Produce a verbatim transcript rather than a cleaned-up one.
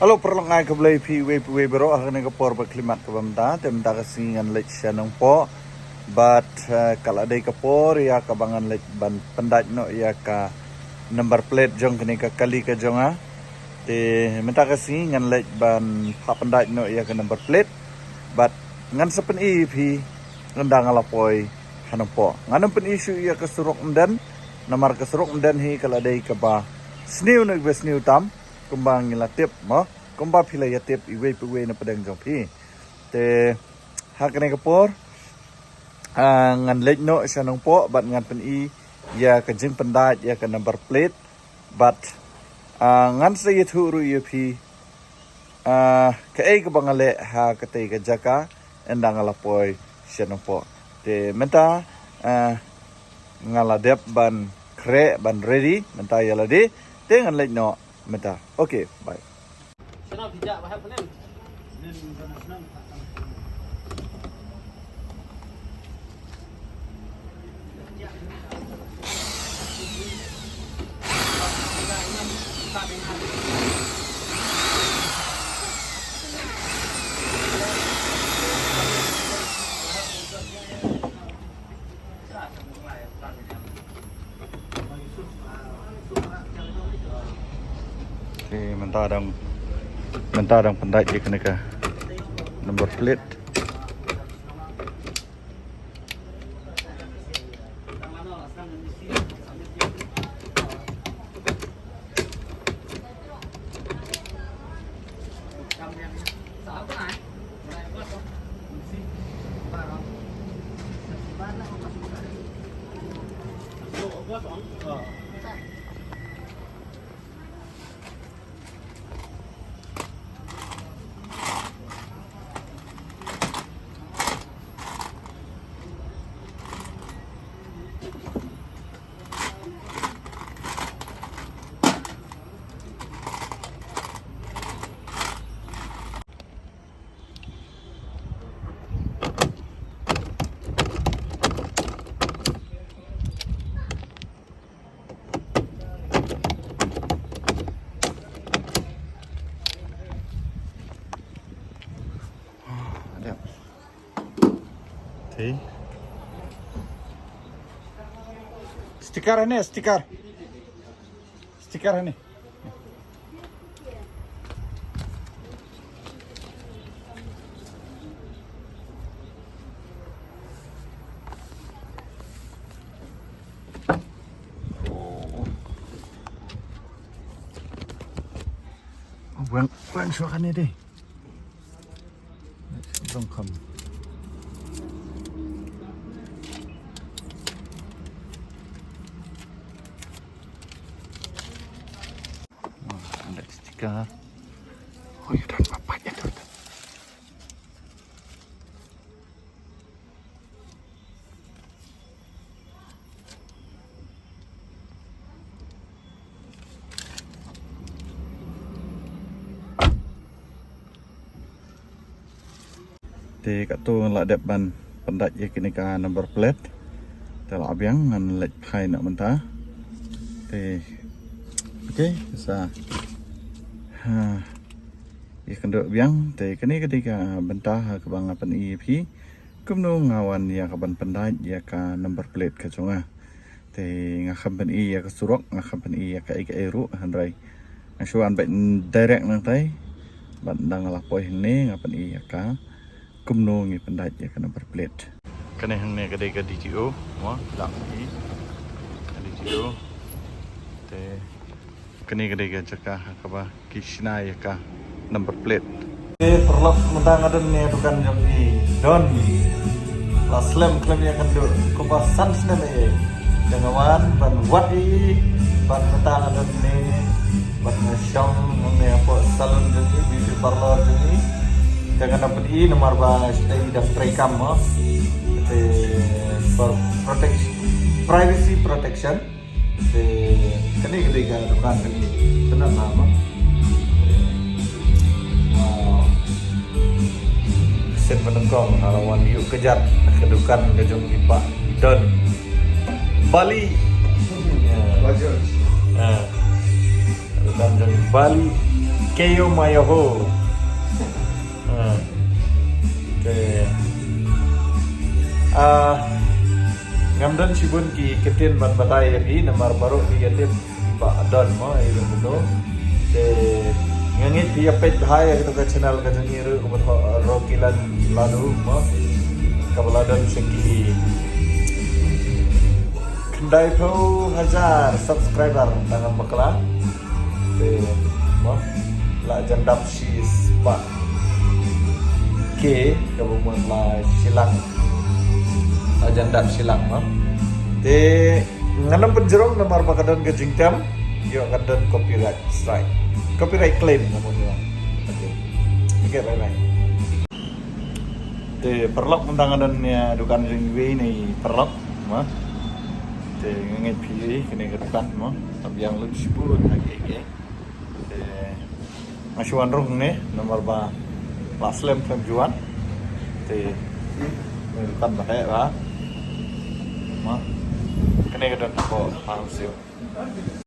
Hello, paralok, nga ai khublei phi uwei pa uwei baroh ha kane ka por ba khyllipmat kaba mynta. Te mynta ka sngi ngan leit sha Nongpoh. Bad, eh, ka la dei ka por ïa kaba ngan leit ban pyndait noh ïa ka number plate jong kane ka kali ka jong nga. Te mynta ka sngi ngan leit ban phah pyndait noh ïa ka number plate. Bad ngan sa pyni ïa phi ynda nga la poi ha Nongpoh. Ngan ym pyni shuh ïa ka surok Ymden. Namar ka surok Ymden hi ka la dei kaba sniew na kiba sniew tam. Kumba ngi la tip mo. Kumba phi la ïa tip iwei pa iwei na pdeng jong phi. Te ha kane ka por, ah, ngan leit noh sha Nongpoh bad ngan pyni ïa ka jingpyndait ïa ka number plate. Bad, ah, ngan sa ïathuh ruh ïa phi, ah, kaei kaba nga leh ha katei ka jaka ynda nga la poi sha Nongpoh. Te mynta, ah, nga la dep ban khreh ban ready, mynta ïa lade. Te ngan leit noh mynta. Okay, bye. Okay, mynta dang, mynta dang pyndait ïa kane ka number plate. Sticker hangne, sticker. Sticker hangne. Weng, weng shuwa kane dei. Dong kham. Wah, ada stiker. Oh, ya, dah dapat ya, dah. Te katto ngan la dep ban pyndait ïa kine ka number plate. Te la biang ngan leit phai noh mynta. Te, okay, sa, ha, ïa kynduh biang. Te kane ka dei ka bynta ha kaba nga pyni ïa phi kumno nga wan ïa ka ban pyndait ïa ka number plate ka jong nga. Te nga kham pyni ïa ka surok, nga kham pyni ïa kaei kaei ruh, hynrei nga shu wan beit direct nangtai. Bad ynda nga la poi hangne nga pyni ïa ka kumno ngi pyndait ïa ka number plate. Kane hangne ka dei ka D T O, mo, la pyni ka D T O. Te kane ka dei ka jaka ha kaba ki shna ïa ka number plate. Eh, paralok, mynta nga don ne dukan jong i Don. La slem khlem ïa kynduh kumba san snem eh. Te nga wan ban wad i, ban mynta nga don ne, ban nga shong ne hapoh salon jong i, beauty parlor jong i. Te nga dang pyni namar ba sdei dang trei kam mo. Te for protection, privacy protection. Te kane ka dei ka dukan kane. Kane ka nama? Wow. Sien ba nyngkong nga la wan ïuh kjat ka dukan ka jong i Bah Don Bali. Ya. Dukan jong i Bali. Keyo mayo ho. Ah. Te. Ah, ngam don shibun ki ktien ban batai ïa phi, namar baroh phi ïa tip ba don mo ïa ruh mo. Te nga ngeit phi ïa peit bha ïa kata ka channel ka jong i ruh kaba thoh Rokilan Ladu mo. Kaba la don sha ki khyndai phew hajar subscriber tang ngam bakla. Te mo la jan dap shispah K kaba mut la shilak. La jan dap shilak mo. Te ngan ym pynjrong namar ba ka don ka jingtem. Ïoh ka don copyright strike. Copyright claim ka mut mo. Okay. Okay, bye bye. Te paralok mynta nga don ïa dukan jong iwei na i paralok mo. Te nga ngeit phi ïohi kane ka dukan mo. Tang biang lut shibun ha kiei kiei. Te nga shu wan rung ne namar ba la slem slem ju wan. Te ne dukan ba heh ba. Mo. Kane ka don ko harum siu.